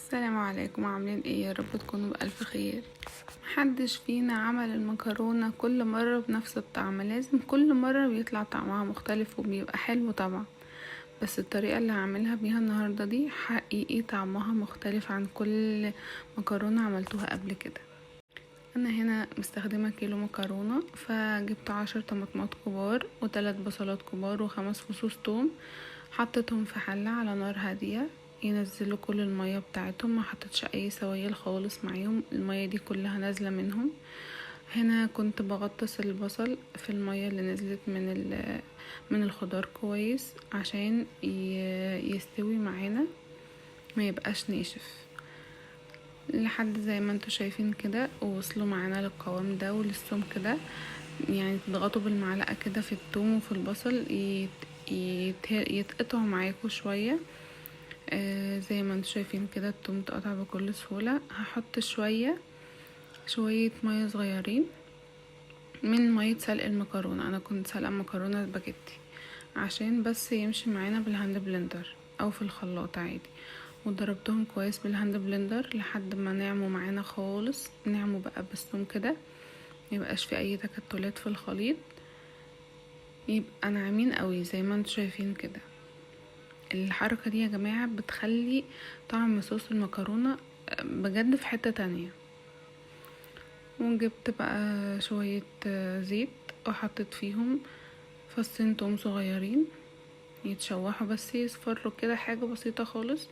السلام عليكم، عاملين ايه؟ يا رب تكونوا بألف خير. محدش فينا عمل المكرونة كل مرة بنفس الطعم، لازم كل مرة بيطلع طعمها مختلف وبيبقى حلو طبعا، بس الطريقة اللي هعملها بيها النهاردة دي حقيقي طعمها مختلف عن كل مكرونة عملتوها قبل كده. انا هنا مستخدمة كيلو مكرونة، فجبت 10 طماطمات كبار وتلات بصلات كبار وخمس فصوص توم، حطيتهم في حلة على نار هادية ينزلوا كل المية بتاعتهم، ما حطيتش اي سوائل خالص معاهم، المية دي كلها نازلة منهم. هنا كنت بغطس البصل في المية اللي نزلت من الخضار كويس عشان يستوي معانا ما يبقاش ناشف، لحد زي ما انتوا شايفين كده ووصلوا معانا للقوام ده وللسمك ده. تضغطوا بالمعلقة كده في التوم وفي البصل يتقطعوا معاكوا شوية. زي ما انتوا شايفين كده التوم اتقطع بكل سهولة. هحط شوية مية صغيرين من مية سلق المكرونة، انا كنت سلقة مكرونة سباجيتي عشان بس يمشي معانا بال hand blender او في الخلاط عادي، وضربتهم كويس بال hand blender لحد ما نعموا معانا خالص، نعموا بقى بالسمك ده ميبقاش في اي تكتلات في الخليط، يبقى ناعمين قوي زي ما انتوا شايفين كده. الحركة دي يا جماعة بتخلي طعم صوص المكرونة بجد في حتة تانية. وجبت بقى شوية زيت وحطيت فيهم فصين توم صغيرين يتشوحوا بس يصفروا كده حاجة بسيطة خالص،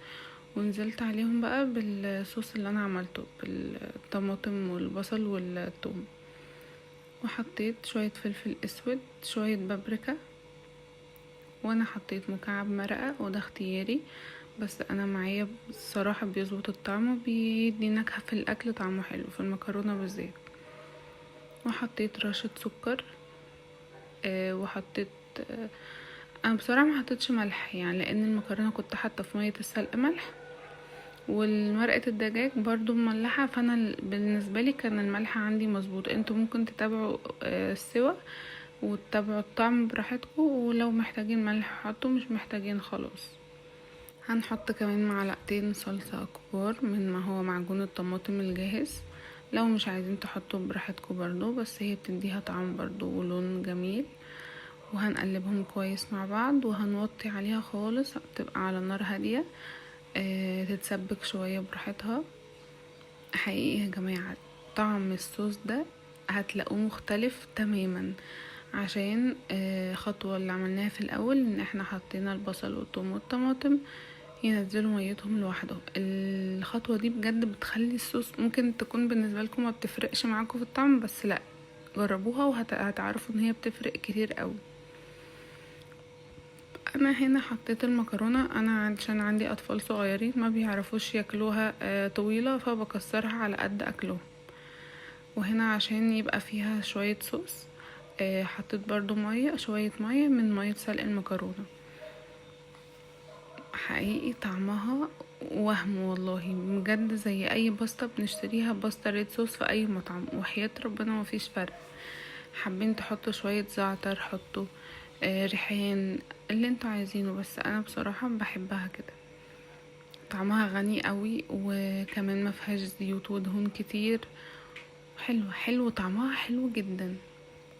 ونزلت عليهم بقى بالصوص اللي انا عملته بالطماطم والبصل والثوم، وحطيت شوية فلفل اسود شوية بابريكا، وانا حطيت مكعب مرقة وده اختياري، بس انا معايا الصراحة بيظبط الطعم وبيدي نكهة في الاكل طعمه حلو في المكرونة بالذات. وحطيت رشة سكر، وحطيت انا بصراحة ما حطيتش ملح لان المكرونة كنت حاطة في مية السلق ملح، والمرقة الدجاج برضو مملحة، فانا بالنسبة لي كان الملح عندي مظبوط. انتوا ممكن تتابعوا السوا وتتابعوا الطعم براحتكم، ولو محتاجين ملح حطوا، مش محتاجين خلاص. هنحط كمان معلقتين صلصة كبار من ما هو معجون الطماطم الجاهز، لو مش عايزين تحطوا براحتكم برضو، بس هي بتديها طعم برضو ولون جميل. وهنقلبهم كويس مع بعض، وهنوطي عليها خالص، تبقى على نار هادية، تتسبك شوية براحتها. حقيقي يا جماعة طعم الصوص ده هتلاقوه مختلف تماما، عشان خطوة اللي عملناها في الأول إن احنا حطينا البصل والثوم والطماطم ينزلوا ميتهم لوحدهم. الخطوة دي بجد بتخلي الصوص ممكن تكون بالنسبة لكم ما بتفرقش معاكم في الطعم، بس لا جربوها وهتعرفوا ان هي بتفرق كتير قوي. انا هنا حطيت المكرونة، انا عشان عندي اطفال صغيرين ما بيعرفوش ياكلوها طويلة، فبكسرها على قد اكلهم. وهنا عشان يبقى فيها شوية صوص، حطيت برضو شوية مية من مية سلق المكرونة. حقيقي طعمها وهم والله بجد، زي اي باستا بنشتريها باستا red sauce في اي مطعم، وحياة ربنا ما فيش فرق. حابين تحطوا شوية زعتر حطوا، ريحان، اللي انتوا عايزينه، بس انا بصراحة بحبها كده، طعمها غني قوي، وكمان ما فيهاش زيوت ودهون كتير، حلو حلو طعمها حلو جدا،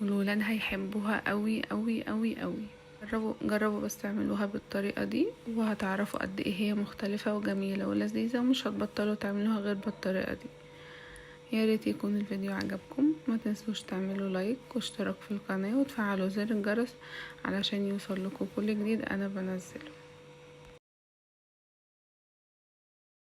والولاد هيحبوها قوي قوي قوي قوي. جربوا بس تعملوها بالطريقة دي، وهتعرفوا قد ايه هي مختلفة وجميلة ولذيذة، ومش هتبطلوا تعملوها غير بالطريقة دي. يا ريت يكون الفيديو عجبكم، ما تنسوش تعملوا لايك واشتراك في القناة وتفعلوا زر الجرس علشان يوصل لكم كل جديد انا بنزله.